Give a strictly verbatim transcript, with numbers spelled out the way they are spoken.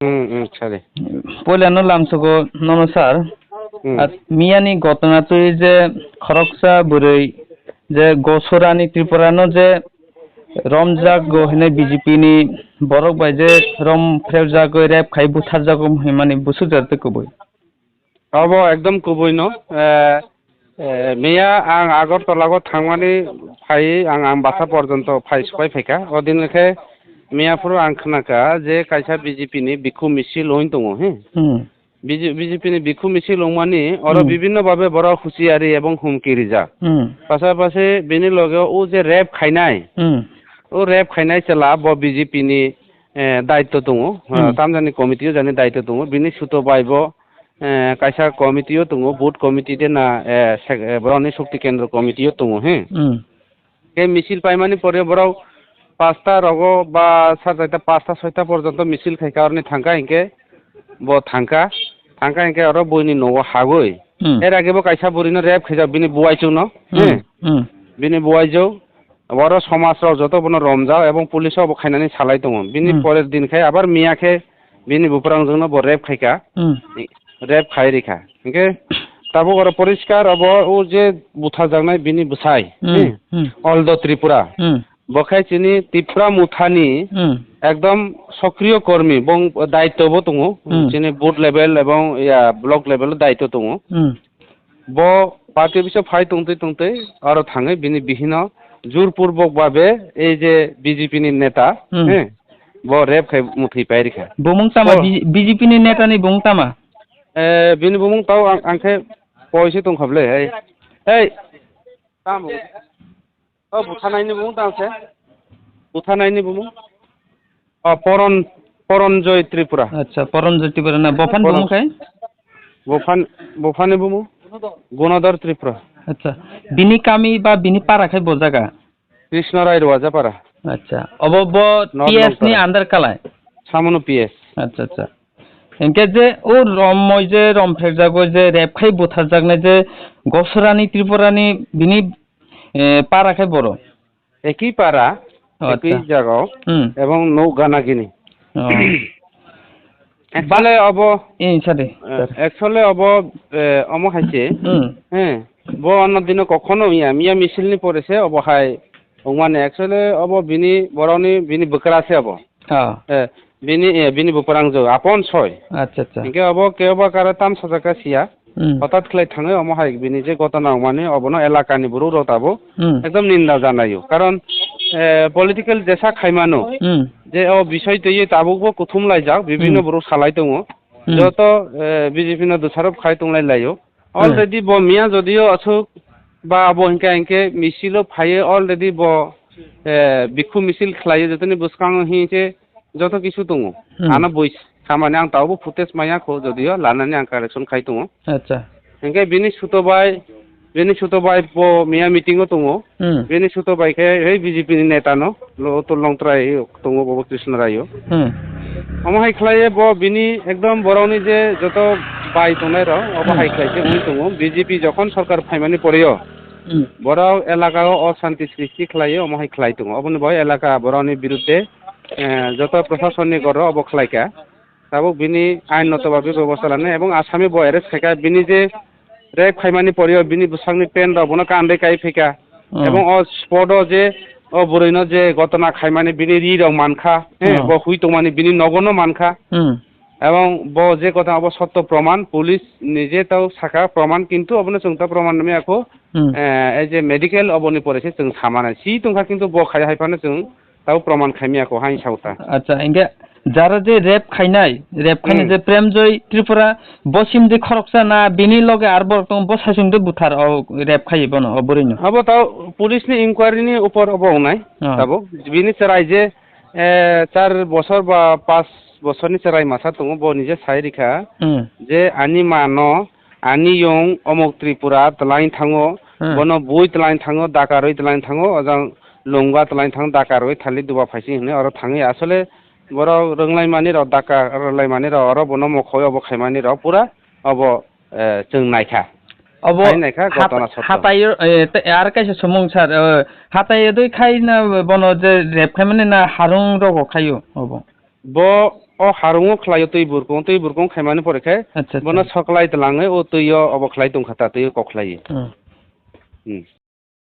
Hmm, hmm, sorry. Poilano lamsogo nono sir. Hmm. At miyani gotona twi je khoroksa bwrwi je Gosorani Tripurano je romjak go hwnwi B J P ni borok bai je rom phrepjagwi rep khai butharjago hwnmani busuk jar tei kubui. Obo ekdom kubui no. Eh, eh, miya ang Agartala go thangmani phai ang, ang basa porjonto phai supai phaika. O din khe miya phuru ang khnaka je kaisa B J P ni bikhu misil wng tongo, he. Hmm. B J, B J P ni bikhu misil wngmani oro Hmm. bibhinno bhabe borok husiari ebong humki rijak. Hmm. Pasapasi bini loge o je rep khainai, Hmm. o rep khainai chwla bo B J P ni, eh, daitto tongo. Eh, Hmm. tamjani committee o jani daitto tongo. Bini suto bai bo, eh, kaisa committee o tongo, booth committee de na, eh, sek-, eh, borokni shokti kendro committee o tongo, he. Hmm. Khe misil paimani pore borok pasta rogo ba sar chaita pasta soita porjonto misil khaika oroni thangka hinkhe bo thangka, thangka hinkhe oro buini nogo hagoi. Hmm. Er age bo kaisa burino rep khaijak bini buwaichukno, Hmm. he? Hmm. Bini buwaichuk oro somaj rok joto bono romjak ebong police o bo khainani salai tongo. Bini Hmm. porer din khai abar miya khe bini buprang jwkno bo rep khaika. Hmm. Rep khai rikha. Hinkhe tabuk oro poriskar obo o je butharjaknai bini bwsai, Hmm, hmm. Aldo Tripura. Hmm. Bo khe chini Tipra Mothani Hmm. ekdom sokriyo kormi, bong daitto bo tongo. Hmm. Chini booth level ebong ya block level o daitto tongo. Hmm. Bo party office o phai tongtwi tongtwi aro thangwi bini bihino jurpurbok babe ei je B J P ni neta, Hmm. he, bo rep khai muthwi pai rikha. Bumung tama Bo- B-, B J P ni neta ni bumung tama? Eh, bini bumung tao ang, ang khe poise tongkha ble, hei. Hei. Tamo. O buthanaini bumung tang se. Buthanaini bumung. O Poron, Poronjoy Tripura. Acha, Poronjoy Tripura na. Bophan Poron- bumung khai? Bophan, Bophani bumung. Gunodor Tripura. Acha. Bini kami ba bini para khai bo jaga? Krishna Rai Rwajapara. Acha. Obo bo North P S ni Longpara. Under kalai? Samono P S. Acha, acha. Hinkhe je o romoi je romphrekjago je rep khai butharjaknai je Gosorani Tripurani bini, eh, para khai boro? Eki para, Oh, eki acha. Jaga, Hmm. Ebong no gana gini. Oh. Actually, obo, Eh, sorry, eh, sorry. Actually, obo, eh, omo hai se. Hmm. Eh, bo ano dino kokhono ya, miya misil ni pore se obo hai. Ongmani actually obo bini borokni bini bwkra se obo. Oh. Eh, bini, eh, bini bwprang jo, apon soi. Acha, acha. Hinkhe obo kebo karo tam sajak kha siya. Hmm. Hotat khlai thangwi omo hai bini je gotona wngmani obono elakani borok rok tabuk Hmm. ekdom ninda janaio. Karon, eh, political jesa khaimano Hmm. je o bisoi twiwi tabukbo kuthum laijak bibinno Hmm. borok salai tongo. Hmm. Joto, eh, B J P no dosarop khai tonglai laio. Hmm. Already bo miya jodio aswk ba bo hinkhe hinkhe misilo phaiwi already bo, eh, bikhu misil khlaiwi jotoni bwskango hinkhe joto kisu tongo. Hmm. Ano bui samani ang tabukbo footage maya kho, jodio lanani ang correction khai tongo. Acha. Hinkhe bini suto bai, bini suto bai bo miya meeting o tongo. Hmm. Bini suto bai khe hei B J P ni neta no, lo Atul Longtrai tongo, bobo Krishna Rai o. Hmm. Omo hai khlaiye bo bini ekdom borokni je joto bai tongnai rok, obo Hmm. hai khlai khe wngwi tongo. B J P jokhon sorkar phaimani pore o, Hmm. borok elaka o oshanti srishti khlaiyo, omo hai khlai tongo. Oboni bo elaka borokni birudde, eh, joto proshasonni goro obo khlai kha. Tabuk bini ain noto babe bebosta lanai ebong asami bo arrest khaikha, bini je rape khaimani pore o bini bwsakni pant rok bono kandai kai phaikha. Hmm. Ebong o spot o je o bwrwi no je gotona khaimani bini ri rok mankha, he, Hmm. bo hui tongmani bini nogo no mankha. Hmm. Ebong bo je gotona obo sotto proman, police ni je tao sakha proman, kintu obono chwng tao proman maya kho, Hmm. eh, ei je medical oboni pore se chwng samana si tongkha, kintu bo khai hai phano chwng tao proman khaimya kho hain sauta. Acha, hinkhe jara je rape khainai, rape khainai Hmm. je Premjoy Tripura, bo sim je khoroksa na bini loge ar borok tongo, bo saichung de buthar o rape khaiye bono, o bwrwi no? Abo tao police ni inquiry ni upor obo wngnai, Ah. Tabuk. Bini chwrai je, eh, char bosor ba pas bosorni chwrai masa tongo, bo nije sai rikha Hmm. je ani ma no, ani yong omok Tripura twlain thango, Hmm. bono bui twlain thango, dakarwi twlain thango, ojang Lungga twlain thang dakarwi thali duba phaising hinwi oro thangwi asole borok rwnglaimani rok, daka rwlaimani rok, oro bono mokhoi obo khaimani rok pura obo, eh, chwng naikha. Obo hai naikha hat-, gotona sotto. Hatai, eh, te-, ar kaisa somung sir, eh, hatai dui khai na bono je rep khaimani na harung rogo khaio obo? Bo O harungo khlaio twi burkung, twi burkung khaimani pore khe Acha, bono acha. Soklai twlangwi o twi o obo khlai tongkha ta, twi o kok khlaiwi. Hmm. Hmm.